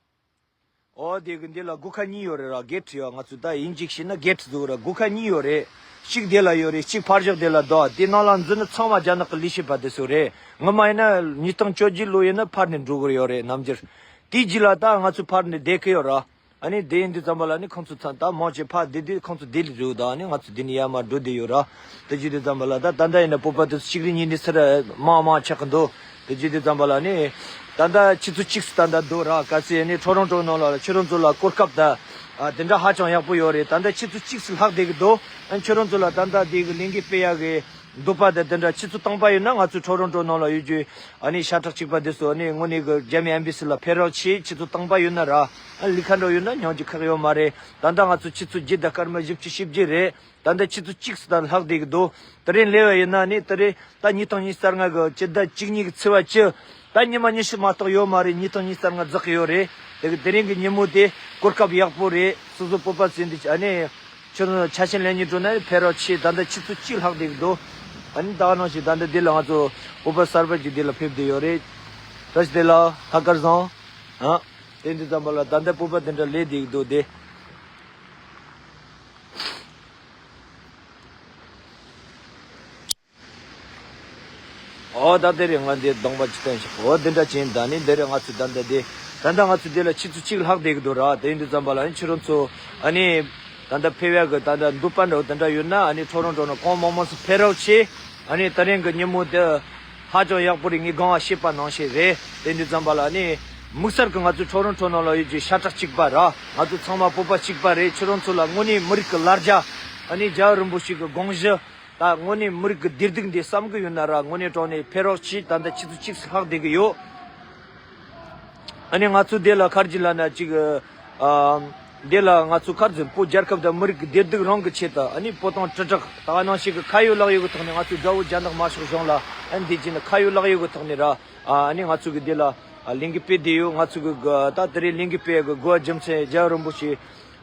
ཨོ་དེ་གི་འདི་ལ་སྒོ་ཁ་གཉིས་ཡོད་རེད་ར། གེ་ཊི་ཡོད། ང་ཚོ་ད་དབྱིན་ཇི་ཞིག་ན་གེ་ཊི་བཟོ་ར། སྒོ་ཁ་གཉིས་ཡོད་རེད། གཅིག་དེ་ལ་ཡོད་རེད། གཅིག་ཕར་ཕྱོགས་དེ་ལ་འདུག་དེ་ནང་ལ་འཛུལ་ན་ཚང་མ་རྒྱ་ནག་གི་ལས་བྱེད་པ་དེ་ཚོ་རེད། ངོ་མ་ཡིན་ན་ཉིས་སྟོང་བཅོ་བརྒྱད་ལོ་ཡིན་ན་ཕར་ནས་འགྲོ་གི་ཡོད་རེད་ནམ་རྒྱུན། དེའི་རྗེས་ལ་ད་ང་ཚོ་ཕར་ནས་བསྡད་གི་ཡོད་ར། ཨ་ནི་དེ་ཡིན་དུས་ཙམ་པ་ལ་ནི་ཁོང་ཚོ་ཚང་ད་མང་ཆེ་ཕར་བསྡད་དུས་ཁོང་ཚོ་ལྡི་ལི་འགྲོ་ད། ཨ་ནི་ང་ཚོ་འདི་ནས་ཡར་མར་འགྲོ་བསྡད་ཡོད་ར། དེ་བྱེད་དུས་ཙམ་པ་ལ་ད་ད་ལྟ་ཡིན་ན་བོད་པ་དེ་ཚོ་གཅིག་རེ་གཉིས་རེ་ཟེར་མང་མང་ཆགས་གི་འདུག་དེ་བྱེད་དུས་ཙམ་པ་ལ་ནི་ད་ལྟ་ཆུ་ཚོད་གཅིག་སུ་ད་ལྟ་འདུག་ར། གལ་སྲིད་ནི་ཊོ་རོན་ཊོ་ནང་ལ་ཁྱོད་རང་ཚོ་ལ་གོ་སྐབས་ད་ཨ་དེ་འདྲ་ཧ་ཅང་ཡག་པོ་ཡོད་རེད། ད་ལྟ་ཆུ་ཚོད་གཅིག་སུ་ལྷག་བསྡད་གི་འདུག་ཨ་ཁྱོད་རང་ཚོ་ལ་ད་ལྟ་དེ་གི་ལས་འགུལ་སྤེལ་ཡག་གི་འདོད་པ་དེ་དེ་འདྲ་ཆུ་ཚོད་སྟོང་པ་ཡོད་ན་ང་ཚོ་ཊོ་རོན་ཊོ་ནང་ལ་ཡོད་རྒྱུ་ཨ་ནི་ཤ་ཁྲག་གཅིག་པ་དེ་ཚོ་ཨ་ནི་དངོས་གནས་གི་རྒྱ་མི་ཨེམ་བྷེ་སི་ལ་ཕེབས་རོགས་བྱེད། ཆུ་ཚོད་སྟོང་པ་ཡོད་ན་ར། ཨ་ལི་ཁ་འགྲོ་ཡོད་ན་སྙིང་རྗེ་ཁག་ཡོད་མ་རེད། ད་ལྟ་ང་ཚོ་ཆུ་ཚོད་བརྒྱད་དང་སྐར་མ་བཞི་བཅུ་ཞེ་བརྒྱད་རེད། ད་ལྟ་ཆུ་ཚོད་གཅིག་སུ་ད་ལྷག་བསྡད་ཀྱི་འདུག་དེ་རིང་སླེབས་པ་ཡིན་ན་ནི་དེ་རིང་ད་ཉིས་སྟོང་ཉི་ཤུ་རྩ་ལྔ་གི་སྤྱི་ཟླ་བཅུ་གཉིས་ཀྱི་ཚེས་པ་བཅུ། ད་ཉི་མ་ཉི་ཤུ་མ་གཏོགས་ཡོད་མ་རེད། ཉིས་སྟོང་ཉི་ཤུ་རྩ་ལྔ་རྫོགས་ཀྱི་ཡོད་རེད། དེ་གི་དེ་རིང་གི་ཉིན་མོ་དེ་གོ་སྐབས་ཡག་པོ་རེད། སོ་སོ་བོད་པ་ཚོས་འདི་ཨ་ནི་ཁྱོད་ཚོ་ཆ་ཤས་ལེན་སྙིང་འདོད་ན་ཕེབས་རོགས་བྱེད། ད་ལྟ་ཆུ་ཚོད་གཅིག་ལྷག་བསྡད་ཀྱི་འདུག་ཨ་ནི་ད་ག་ནང་བཞིན་ད་ལྟ་འདི་ལ་ང་ཚོ་བོད་པ་གསར་པ་ཅིག་འདི་ལ་ཕེབས་བསྡད་ཡོད་རེད། བཀྲ་ཤིས་བདེ་ལེགས། ལྷག་དཀར་བཟང་། ཨ། དེ་འདི་ཙམ་པ་ལ་ད་ལྟ་བོད་པ་དེ་འདྲ་སླེབས་བསྡད་ཀྱི་འདུག་དེ། ཨོ་ད་དེ་རེད། ང་འདི་གདོང་པ་ཅི་བསྟན་ཞིག་ཨོ་འདི་འདྲ་ཅན་ད་ནི་འདི་རེད། ང་ཚོ་ད་ལྟ་འདི་ད་ལྟ་ང་ཚོ་འདི་ལ་ཆུ་ཚོད་གཅིག་ལྷག་བསྡད་ཀྱི་འདུག་ར། དེ་ཡིན་དུས་ཙམ་པ་ལ་ཨ་ནི་ཁྱེད་རང་ཚོ་ཨ་ནི་ད་ལྟ་ཕེབས་ཡག་གི་ད་ལྟ་འདོད་པ་འདྲ་བོ་དེ་འདྲ་ཡོད་ན་ཨ་ནི་ཊོ་རོན་ཊོ་ནང་གང་མང་མང་ཞིག་ཕེབས་རོགས་བྱེད། ཨ་ནི་དེ་རིང་གི་ཉིན་མོ་འདི་ཧ་ཅང་ཡག་པོ་རེད། ངས་གང་བ་བཤད་པ་ནང་བཞིན་རེད། དེ་འདུག་ཙམ་པ་ལ་ནི་དམིགས་བསལ་གྱི་ང་ཚོ་ཊོ་རོན་ཊོ་ནང་ལ་ཡོད་རྒྱུ་ཤ་ཁྲག་གཅིག་པ་ར། ང་ཚོ་ཚང་མ་བོད་པ་གཅིག་པ་རེད། ཁྱེད་རང་ཚོ་ལ་དངོས་གནས་མི་རིགས་ཀྱི་ལ་རྒྱ། ཨ་ནི་རྒྱལ་བ་རིན་པོ་ཆེ་གི་དགོངས་གཞི། ད་དངོས་གནས་མི་རིགས་ཀྱི་བདེ་སྡུག་འདི་བསམ་གི་ཡོད་ན་ར། དངོས་གནས་དྲང་གནས་ཕེབས་རོགས་གྱིས། ད་ལྟ་ཆུ་ཚོད་གཅིག་ཙམ་ལྷག་བསྡད་ཀྱི་ཡོད། ཨ་ནི་ང་ཚོ་འདི་ལ་ག་རེ་ལབ་ན་ཅིག་ཨ། འདི་ལ་ང་ཚོ་ག་རེ་ཟེར། བོད་རྒྱལ་ཁབ་དང་མི་རིགས་ཀྱི་བདེ་སྡུག་རང་གི་ཆེད་དུ། ཨ་ནི་བོད་དོན་དྲིལ་བསྒྲགས་ད་ག་ནང་བཞིན་གྱི་ཁ་ཡོད་ལག་ཡོད་ཀྱི་ཐོག་ནས། ང་ཚོའི་དགྲ་བོ་རྒྱ་ནག་དམར་ཤོག་གཞུང་ལ་ཨ་ནི་འདི་བྱས་ནས་ཁ་ཡོད་ལག་ཡོད་ཀྱི་ཐོག་ནས་ར། ཨ་ནི་ང་ཚོ་གི་འདི་ལ་ཨ་ལས་འགུལ་སྤེལ་བསྡད་ཡོད། ང་ཚོ་གི་ག་ད་དེ་རིང་ལས་འགུལ་སྤེལ་ཡག་གི་དགོས་པ་རྒྱུ་མཚན་རྒྱལ་བ་རིན་པོ་ཆེ་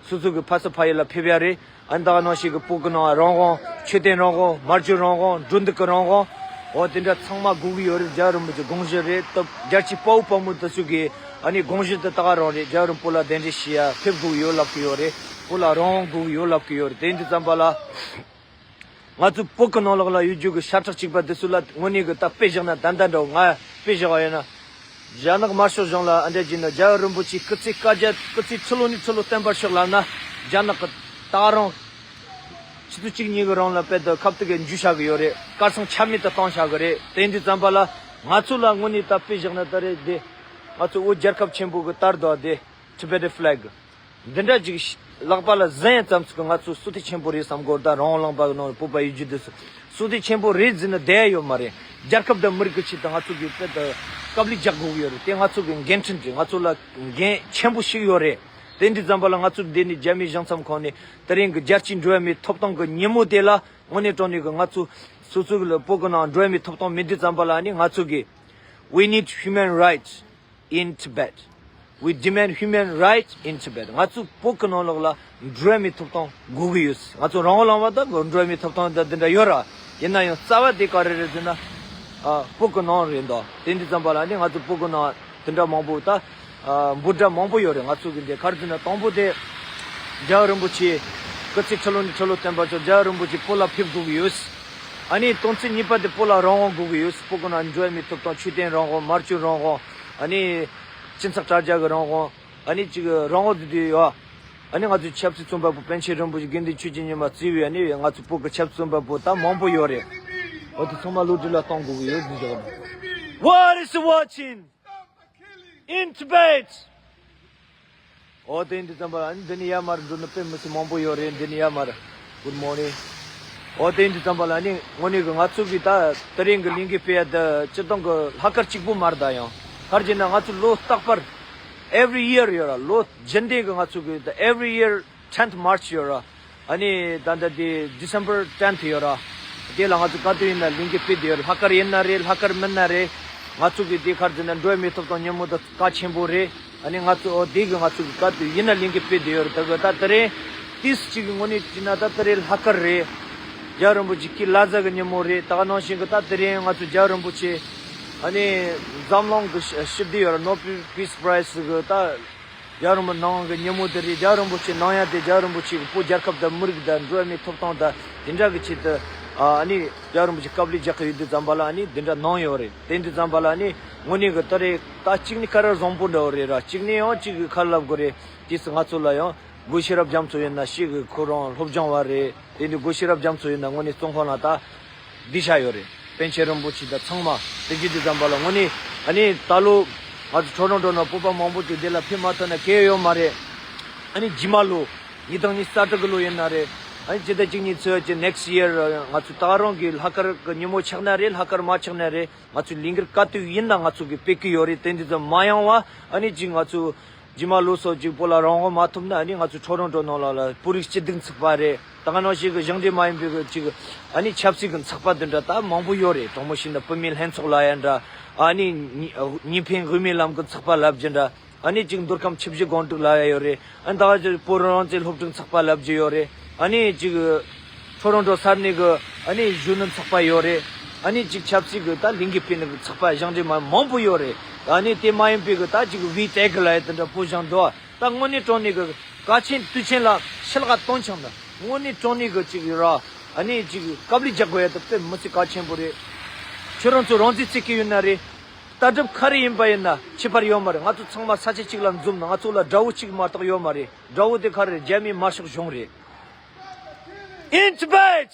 སོ་སོ་གི་ཕ་ས་ཕ་ཡུལ་ལ་ཕེབས་ཡག་རེད། ཨ་ནི་ད་ག་ནང་བཞིན་གྱི་བོད་ཀྱི་ནང་རང་དབང་། ཆོས་དད་རང་དབང་། སྨྲ་བརྗོད་རང་དབང་། འགྲོ་འདུག་གི་རང་དབང་། འོ་དེ་འདྲ་ཚང་མ་དགོས་ཀྱི་ཡོད་རེད། རྒྱལ་བ་རིན་པོ་ཆེའི་དགོངས་གཞི་རེད། སྟབས་རྒྱལ་གཅེས་དཔའ་བོ་དཔའ་མོ་དེ་ཚོ་གི་ཨ་ནི་དགོངས་གཞི་དེ་ད་ག་རང་རེད། རྒྱལ་བ་རིན་པོ་ཆེ་ལ་གདན་འདྲེན་ཞུ་ཡ་ཕེབས་དགོས་ཀྱི་ཡོད་ལབ་ཀྱི་ཡོད་རེད། བོད་ལ་རང་དབང་དགོས་ཀྱི་ཡོད་ལབ་ཀྱི་ཡོད་རེད། དེ་ཡིན་དུས་ཙམ་པ་ལ། ང་ཚོ་བོད་ཀྱི་ནང་ལོགས་ལ་ཡོད་རྒྱུ་གི་ཤ་ཁྲག་གཅིག་པ་དེ་ཚོ་ལ་དངོས་གནས་ཀྱི་ད་དཔེ་བཞག་ན། ད་ལྟ་འདྲ་བོ་ང་དཔེ་བཞག་པ་ཡིན་ན། རྒྱ་ནག་དམར་ཤོག་གཞུང་ལ་ཨ་འདྲ་བྱས་ན། རྒྱལ་བ་རིན་པོ་ཆེ་སྐུ་ཚེ་བསྐལ་བརྒྱ། སྐུ་ཚེ་ཁྲི་ལོ་ནས་ཁྲི་ལོ་བརྟན་པར་ཤོག་ལབ་ན། རྒྱ་ནག་གི་ད་རུང་ཆུ་ཚོད་གཅིག་གཉིས་ཀྱི་རིང་ལ་དཔེ་དེ་ཁ་ཐུག་གི་འཇུ་བྱ་གི་ཡོད་རེད། གར་སོང་ཆ་མེད་དུ་གཏོང་བྱ་གི་རེད། དེ་འདྲ་ཙམ་པ་ལ་ང་ཚོ་ལ་དངོས་གནས་ད་དཔེ་བཞག་ན་ད་རེད་དེ། ང་ཚོ་བོད་རྒྱལ་ཁབ་ཆེན་པོ་གི་དར་དོ་དེ། Tibetan flag འདི་འདྲ་ཅིག་ལག་པ་ལ་ཟིན་ཙམ་ཟིག་གི་ང་ཚོ་བསོད་བདེ་ཆེན་པོ་རེད་བསམ་གོ། ད་རང་དབང་ལུང་པ་གི་ནང་བོད་པ་ཡོད་རྒྱུ་དེ་ཚོ་བསོད་བདེ་ཆེན་པོ་རེད་ཟེར་ན་བསྡད་ཡོད་མ་རེད། རྒྱལ་ཁབ་དང་མི་རིགས་ཀྱི་ཆེད་དུ་ང་ཚོ་གི་དཔེ་དེ་དཀའ་ལས་རྒྱག་དགོས་ཀྱི་ཡོད་རེད། དེ་ང་ཚོ་གི་འགན་འཁྲི་རེད། ང་ཚོ་ལ་འགན་ཆེན་པོ་ཞིག་ཡོད་རེད། དེ་འདྲ་ཙམ་པ་ལ་ང་ཚོ་འདི་ནས་རྒྱ་མིའི་གཞུང་ཚབ་ཁང་ནས་དེ་རིང་གི་རྒྱལ་སྤྱིའི་འགྲོ་བ་མིའི་ཐོབ་ཐང་གི་ཉིན་མོ་དེ་ལ་དངོས་གནས་དྲང་གནས་གི་ང་ཚོ་སོ་སོ་གི་ལ་བོད་གི་ནང་འགྲོ་བ་མིའི་ཐོབ་ཐང་མེད་དུས་ཙམ་པ་ལ་ནི་ང་ཚོ་གི We need human rights in Tibet. We demand human rights in Tibet. ང་ཚོ་བོད་ཀྱི་ནང་ལོགས་ལ་འགྲོ་བ་མིའི་ཐོབ་ཐང་དགོས་ཀྱི་ཡོད། ང་ཚོ་རང་དབང་ལུང་པ་དང་འགྲོ་བ་མིའི་ཐོབ་ཐང་དང་འདི་འདྲ་ཡོད་ར། ཡིན་ན་ཡང་རྩ་བ་དེ་ག་རེ་རེད་ཟེར་ན། ཨ། བོད་ཀྱི་ནང་རེད་འདུག་དེ་འདྲ་ཙམ་པ་ལ་ནི་ང་ཚོ་བོད་ཀྱི་ནང་དེ་འདྲ་མང་པོ་ད། ཨ། འབོད་སྒྲ་མང་པོ་ཡོད་རེད། ང་ཚོ་གི་འདི་ག་རེ་ཟེར་ན། དང་པོ་དེ་རྒྱལ་བ་རིན་པོ་ཆེ་སྐུ་ཚེ་ཁྲི་ལོ་ནས་ཁྲི་ལོ་བརྟན་པར་ཤོག་རྒྱལ་བ་རིན་པོ་ཆེ་བོད་ལ་ཕེབས་དགོས་ཀྱི་ཡོད། ཨ་ནི་དོན་ཚན་གཉིས་པ་དེ་བོད་ལ་རང་དབང་དགོས་ཀྱི་ཡོད། བོད་ཀྱི་ནང་འགྲོ་བ་མིའི་ཐོབ་ཐང་། ཆོས་དད་རང་དབང་། སྨྲ་བརྗོད་རང་དབང་། ཨ་ནི་སྤྱི་ཚོགས་དྲ་རྒྱ་གི་རང་དབང་། ཨ་ནི་གཅིག་རང་དབང་དེ་དུས་ཡོད། ཨ་ནི་ང་ཚོའི་ཆབ་སྲིད་བཙོན་པ་པོ་པཎ་ཆེན་རིན་པོ་ཆེ་དགེ་འདུན་ཆོས་ཀྱི་ཉི་མ་གཙོས་པའི་ཨ་ནི་ང་ཚོ་བོད་ཀྱི་ཆབ་སྲིད་བཙོན་པ་པོ་ད་མང་པོ་ཡོད་རེད། འོ་དེ་ཚང་མ་གློད་གྲོལ་ལ་གཏོང་དགོས་ཀྱི་ཡོད་ཟེར་བཞག་ནས། What is watching in Tibet? འོ་དེ་འདི་ཙམ་པ་ཨ་ནི་འདི་ནས་ཡར་མར་འགྲོ་ནི་དཔེ་མི་སྲིད་མང་པོ་ཡོད་རེད། འདི་ནས་ཡར་མར། Good morning. འོ་དེ་འདི་ཙམ་པ་ལ་ནི་དངོས་གནས་ཀྱི་ང་ཚོ་གི་ད་དེ་རིང་གི་ལས་འགུལ་སྤེལ་ཡ་ད་སྤྱིར་བཏང་གི་ལྷག་དཀར་གཅིག་པུ་མ་རེད། ད་ཡང་ག་རེ་བྱས་ན་ང་ཚོ་ལོ་རྟག་པར་every year ཡོད་ར། ལོ་རྒྱུན་ལྡན་གྱི་ང་ཚོ་གི་ད་every year tenth March ཡོད་ར། ཨ་ནི་ད་ལྟ་དེ་December tenth ཡོད་ར། དེ་ལ་ང་ཚོ་ག་དུས་ཡིན་ན་ལས་འགུལ་སྤེལ་བསྡད་ཡོད་རེད། ལྷག་དཀར་ཡིན་ན་རེད། ལྷག་དཀར་མིན་ན་རེད། ང་ཚོ་གི་དེ་ག་རེ་ཟེར་ན་འགྲོ་བ་མིའི་ཐོབ་ཐང་ཉིན་མོ་དེ་གལ་ཆེན་པོ་རེད། ཨ་ནི་ང་ཚོ་འོ་དེ་གི་ང་ཚོ་གི་ག་དུས་ཡིན་ན་ལས་འགུལ་སྤེལ་བསྡད་ཡོད་རེད། ད་གི་ད་དེ་རིང་ ཏིས་གཅིག་གི་ངོས་ནས་བྲིས་ན་ད་དེ་རེད། ལྷག་དཀར་རེད། རྒྱལ་བ་རིན་པོ་ཆེ་སྐུའི་བླ་གཟའ་གི་ཉིན་མོ་རེད། ད་ག་ནང་བཞིན་གི་ད་དེ་རིང་ང་ཚོ་རྒྱལ་བ་རིན་པོ་ཆེ་ཨ་ནི་འཛམ་གླིང་གི་ཞི་ཞི་བདེ་ཡོད་ར། Nobel Peace Prize གི་ད་རྒྱལ་བ་རིན་པོ་ཆེ་གནང་གི་ཉིན་མོ་དེ་རེད། རྒྱལ་བ་རིན་པོ་ཆེ་གནང་ཡ་དེ་རྒྱལ་བ་རིན་པོ་ཆེ་གི་བོད་རྒྱལ་ཁབ་དང་མི་རིགས་དང་འགྲོ་བ་མིའི་ཐོབ་ཐང་དང་དེ་འདྲ་གི་ཆེད་དུ་ཨ་ནི་རྒྱལ་བ་རིན་པོ་ཆེ་དཀའ་ལས་རྒྱག་གི་ཡོད་དུས་ཙམ་པ་ལ་ཨ་ནི་དེ་འདྲ་གནང་ཡོད་རེད། དེ་དུས་ཙམ་པ་ལ་ཨ་ནི་དངོས་གནས་གི་ད་རེད། ད་གཅིག་ནི་ཁ་ར་བཟང་པོ་འདྲ་བོ་རེད་ར། གཅིག་ནི་ཡང་གཅིག་གི་ཁ་ལབ་དགོས་རེད། དེས་ང་ཚོ་ལ་ཡང་སྒོ་ཤེས་རབ་རྒྱ་མཚོ་ཡིན་ན་ཤེས་གི། ཁོ་རང་སློབ་སྦྱོང་བ་རེད། དེ་འདི་སྒོ་ཤེས་རབ་རྒྱ་མཚོ་ཡིན་ན་དངོས་གནས་བཙོན་ཁང་ལ་ད་བསྡད་བཞག་ཡོད་རེད། པཎ་ཆེན་རིན་པོ་ཆེ་དང་ཚང་མ་དེ་བརྒྱུད་དེ་ཙམ་པ་ལ་དངོས་གནས་ཨ་ནི་ད་ལོ་ང་ཚོ་ཊོ་རོན་ཊོ་ནང་བོད་པ་མང་པོ་ཅིག་དེ་ལ་ཕེབས་མ་ཐུབ་ན་གལ་ཡོད་མ་རེད། ཨ་ནི་རྗེས་མ་ལོ་ཉིས་སྟོང་ཉི་ཤུ་རྩ་དྲུག་གི་ལོ་ཡིན་ན་རེད། ཨ་ནི་སྤྱི་ཟླ་གཅིག་གཉིས་ཚེས་ཀྱི་next year ང་ཚོ་ད་རང་གི་ལྷག་དཀར་གི་ཉིན་མོ་ཆགས་ན་རེད། ལྷག་དཀར་མ་ཆགས་ན་རེད། ང་ཚོ་ལས་འགུལ་ག་དུས་ཡིན་ན་ང་ཚོ་གི་སྤེལ་གི་ཡོད་རེད། དེ་འདི་ཚོ་མ་ཡོང་བ་ཨ་ནི་ཅིག་ང་ཚོ་རྗེས་མ་ལོ་སོགས་ཅིག་བོད་ལ་རང་དབང་མ་ཐོབ་ན་ཨ་ནི་ང་ཚོ་ཊོ་རོན་ཊོ་ནང་ལ་ལ་བོད་རིགས་སྐྱིད་སྡུག་ཚོགས་པ་རེད། ད་ག་ནང་བཞིན་གི་གཞུང་འབྲེལ་མ་ཡིན་པའི་གི་ཅིག་ཨ་ནི་ཆབ་སྲིད་གི་ཚོགས་པ་དེ་འདྲ་ད་མང་པོ་ཡོད་རེད། གྲོང་མོ་ཞིག་ན་བུད་མེད་ལྷན་ཚོགས་ལབ་ཡ་འདྲ། ཨ་ནི་གཉིས་གཉིས་ཕན་དབུ་མའི་ལམ་གི་ཚོགས་པ་ལབ་རྒྱུ་འདྲ། ཨ་ནི་གཅིག་མདོ་ཁམས་ཆུ་བཞི་སྒང་དྲུག་ལབ་ཡ་ཡོད་རེད། ཨ་ནི་ད་ག་ཅིག་བོད་རང་བཙན་སློབ་ཕྲུག་ཚོགས་པ་ལབ་རྒྱུ་ཡོད་རེད། ཨ་ནི་གཅིག་ཊོ་རོན་ཊོ་ས་གནས་གི་ཨ་ནི་གཞོན་ནུ་ཚོགས་པ་ཡོད་རེད། ཨ་ནི་གཅིག་ཆབ་སྲིད་གི་ད་ལས་འགུལ་སྤེལ་ནི་གི་ཚོགས་པ་གཞུང་འབྲེལ་མ་མང་པོ་ཡོད་རེད། ཨ་ནི་དེ་མ་ཡིན་པའི་གི་ད་གཅིག་བི་ཏེག་ལབ་ཡ་དེ་འདྲ་བོད་གཞུང་འདུག་ད་དངོས་གནས་དྲང་གནས་གི་གལ་ཆེན་དུས་ཆེན་ལ་ཕྱི་ལོགས་གཏོང་ཆང་ད་དངོས་གནས་དྲང་གནས་གི་གཅིག་ར། ཨ་ནི་གཅིག་དཀའ་ལས་རྒྱག་དགོས་ཡ་ད་དཔེ་མི་སྲིད་གལ་ཆེན་པོ་རེད། ཁྱོད་རང་ཚོ་རང་བཙན་རྩོད་ཀྱི་ཡོད་ན་རེད། ལྟ་གྲུབ་ག་རེ་ཡིན་པ་ཡིན་ན་ཁྱད་པར་ཡོད་མ་རེད། ང་ཚོ་ཚང་མ་ས་ཆ་གཅིག་ལ་འཛོམས་ན་ང་ཚོ་ལ་དགྲ་བོ་གཅིག་མ་གཏོགས་ཡོད་མ་རེད། དགྲ་བོ་དེ་ག་རེ་རེད། རྒྱ་མིའི་དམར་ཤོག་གཞུང་རེད། In Tibet!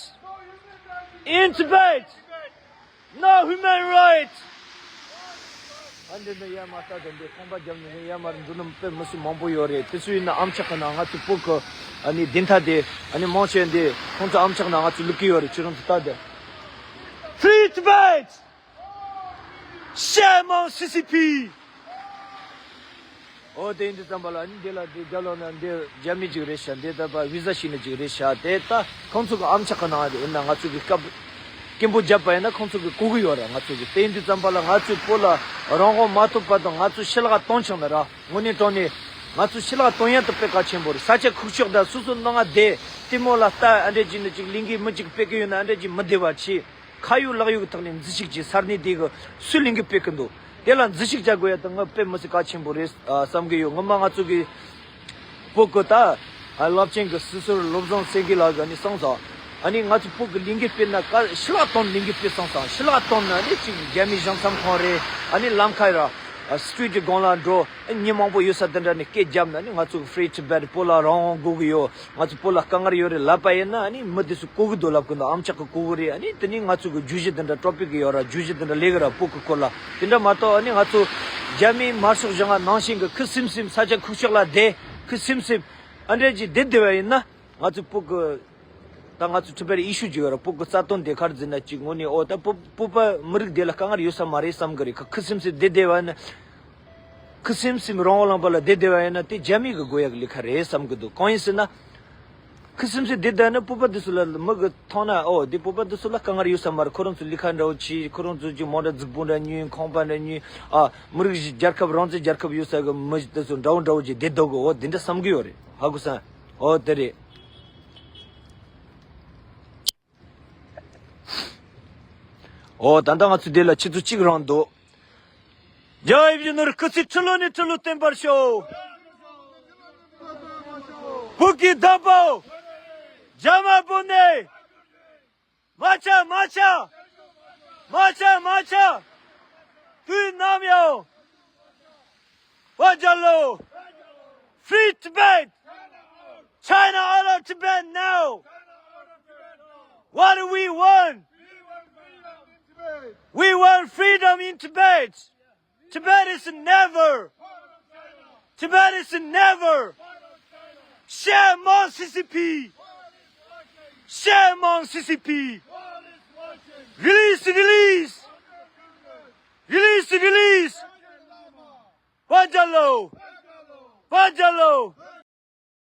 In Tibet! No human rights! ཨ་འདི་འདི་ཡ་མ་ལྟ་དེ་འདི་ཁང་པ་རྒྱབ་ནས་ཡ་མ་འདི་ནི་དཔེ་མི་སྲིད་མང་པོ་ཡོད་རེད། དེ་ཚོ་ཡིན་ན་ཨམ་ཅོག་གི་ནང་ང་ཚོ་བོད་གི་ཨ་ནི་བདེན་མཐའ་དེ་ཨ་ནི་མང་ཆེ་འདི་ཁོང་ཚོ་ཨམ་ཅོག་ནང་ང་ཚོ་བླུག་གི་ཡོད་རེད། ཁྱོད་རང་ཚོ་ལྟ་དེ། Free Tibet! Shame on C C P! ཨོ་དེ་ཡིན་དུས་ཙམ་པ་ལ་ཨ་ནི་འདི་ལ་འདི་རྒྱ་ལོ་ན་འདི་རྒྱ་མི་ཅིག་རེད་ཤག་འདི་ད་པ་བི་ཟ་ཞིག་ནི་ཅིག་རེད་ཤག་དེ་ད་ཁོང་ཚོ་གི་ཨམ་ཅོག་གི་ནང་དེ་ཡིན་ན་ང་ཚོ་གི་སྐབས་སྐད་འབོད་བརྒྱབ་པ་ཡིན་ན་ཁོང་ཚོ་གི་གོ་གི་ཡོད་ར། ང་ཚོ་གི་དེ་ཡིན་དུས་ཙམ་པ་ལ་ང་ཚོས་བོད་ལ་རང་དབང་མ་ཐོབ་བར་དུ་ང་ཚོ་ཕྱི་ལོགས་གཏོང་ཆོག་ན་ར། དངོས་གནས་དྲང་གནས་ང་ཚོ་ཕྱི་ལོགས་གཏོང་ཡ་དེ་དཔེ་གལ་ཆེན་པོ་རེད། ས་ཆ་ཁུག་ཀྱོག་དང་སོ་སོ་ནང་ང་བསྡད་ལྟད་མོ་ལ་ལྟ། ཨ་འདྲས་ཅིག་ནི་ཅིག་ལས་འགུལ་མི་ཅིག་སྤེལ་གི་ཡོད་ན་ཨ་འདྲས་ཅིག་མི་བདེ་བ་ཆེ། ཁ་ཡོད་ལག་ཡོད་ཀྱི་ཐོག་ནས་འཛུལ་ཞུགས་ཀྱིས་ས་གནས་དེ་གི་སུ་ལས་འགུལ་སྤེལ་གི་འདུག་དེ་ལ་འཛུལ་ཞུགས་བྱ་དགོས་ཡ་དེ་ང་དཔེ་མི་སྲིད་གལ་ཆེན་པོ་རེད་བསམ་གི་ཡོད། ངོ་མ་ང་ཚོ་གི་བོད་གི་ད་རླབས་ཆེན་གི་སྲིད་ཟུར་བློ་བཟང་སེང་གེ་ལགས་ཀྱིས་ནི་གསུངས་སོང་། ཨ་ནི་ང་ཚོ་བོད་གི་ལས་འགུལ་སྤེལ་ན་ཀ་ཕྱི་ལོགས་གཏོང་ལས་འགུལ་སྤེལ་གསུངས་སོང་། ཕྱི་ལོགས་གཏོང་ན་ནི་ཅིག་རྒྱ་མི་གཞུང་ཚབ་ཁང་རེད། ཨ་ནི་ལམ་ཁ་ར་སི་ཊི་རིཊ་གི་སྒང་ལ་འགྲོ། མི་མང་པོ་ཡོད་ས་དེ་འདྲ་ནས་སྐད་བརྒྱབ་ན་ནི་ང་ཚོ་གི་Free Tibet བོད་ལ་རང་དབང་དགོས་གི་ཡོད། ང་ཚོ་བོད་ལ་དཀའ་ངལ་ཡོད་རེད་ལབ་པ་ཡིན་ན་ཨ་ནི་མི་དེ་ཚོ་གོ་གི་འདུག་ལབ་གི་འདུག་ཨམ་ཅོག་གི་གོ་གི་རེད། ཨ་ནི་དེ་ནི་ང་ཚོ་གི་བརྗོད་གཞི་དེ་འདྲ་ཊོ་པིག་གི་ཡོད་ར། བརྗོད་གཞི་དེ་འདྲ་ལས་གི་ར་བོད་གི་སྐོར་ལ་དེ་འདྲ་མ་གཏོགས་ཨ་ནི་ང་ཚོ་རྒྱ་མིའི་དམར་ཤོག་གཞུང་ང་ནང་བཞིན་གི་ཁུ་སིམ་སིམ་ས་ཆ་ཁུག་ཀྱོག་ལ་བསྡད། ཁུ་སིམ་སིམ་ཨ་འདྲས་ཅིག་བསྡད་བསྡད་པ་ཡིན་ན་ང་ཚོ་བོད་གི་ད་ང་ཚོ་ཁྲི་པའི་ཨི་ཤུ་ཅིག་ཡོད་ར། བོད་གི་རྩ་དོན་དེ་ག་རེ་ཟེར་ན་ཅིག་དངོས་གནས་ཨོ་ད་བོད་བོད་པ་མི་རིགས་དེ་ལ་དཀའ་ངལ་ཡོད་ས་མ་རེད་བསམ་གི་རེད། ཁ་ཁུ་སིམ་སིམ་བསྡད་བསྡད་པ་ཡིན་ན། ཁུ་སིམ་སིམ་རང་དབང་ལུང་པ་ལ་བསྡད་བསྡད་པ་ཡིན་ན་དེ་རྒྱ་མི་གི་དགོས་ཡག་ལས་ཀ་རེད་བསམ་གི་འདུག་གང་ཡིན་ཟེར་ན། ཁུ་སིམ་སིམ་བསྡད་བསྡད་ན་བོད་པ་འདི་ཚོ་ལ་མི་གི་མཐོང་ན་ཨོ་འདི་བོད་པ་འདི་ཚོ་ལ་དཀའ་ངལ་ཡོད་ས་མ་རེད། ཁོ་རང་ཚོ་ལས་ཀ་འདྲ་བོ་བྱེད། ཁོ་རང་ཚོ་ཅིག་མོ་ཊ་རྫིག་པོ་འདྲ་ཉོས། ཁང་པ་འདྲ་ཉོས། ཨ་མི་རིགས་ཤིག་རྒྱལ་ཁབ་རང་བཙན་རྒྱལ་ཁབ་ཡོད་ས་གི་མི་འདི་ཚོ་འདྲ་བོ་འདྲ་བོ་ཅིག་བསྡད་འདུག་གི་ཨོ་འདི་འདྲ་བསམ་གི་ཡོད་རེད། ཧ་གོ་སོང་། ཨོ་དེ་རེད། ཨོ་ད་ལྟ་ང་ཚོ་འདི་ལ་ཆུ་ཚོད་གཅིག་རང་འདུག་རྒྱལ་བ་ཡིད་བཞིན་ནོར་བུའི་སྐུ་ཚེ་ཁྲི་ལོ་ནས་ཁྲི་ལོ་བརྟན་པར་ཤོག་བོད་ཀྱི་བདག་པོ། རྒྱ་དམར་པོ་ནས། མ་ཆག་མ་ཆག་མ་ཆག་མ་ཆག་དུས་ནམ་ཡང་། བོད་རྒྱལ་ལོ། Free Tibet! China out of Tibet now! What do we want? We want freedom in Tibet! Tibet is never! Tibet is never! Shame on C C P! Shame on C C P! Release, release! Release, release! བོད་རྒྱལ་ལོ། བོད་རྒྱལ་ལོ།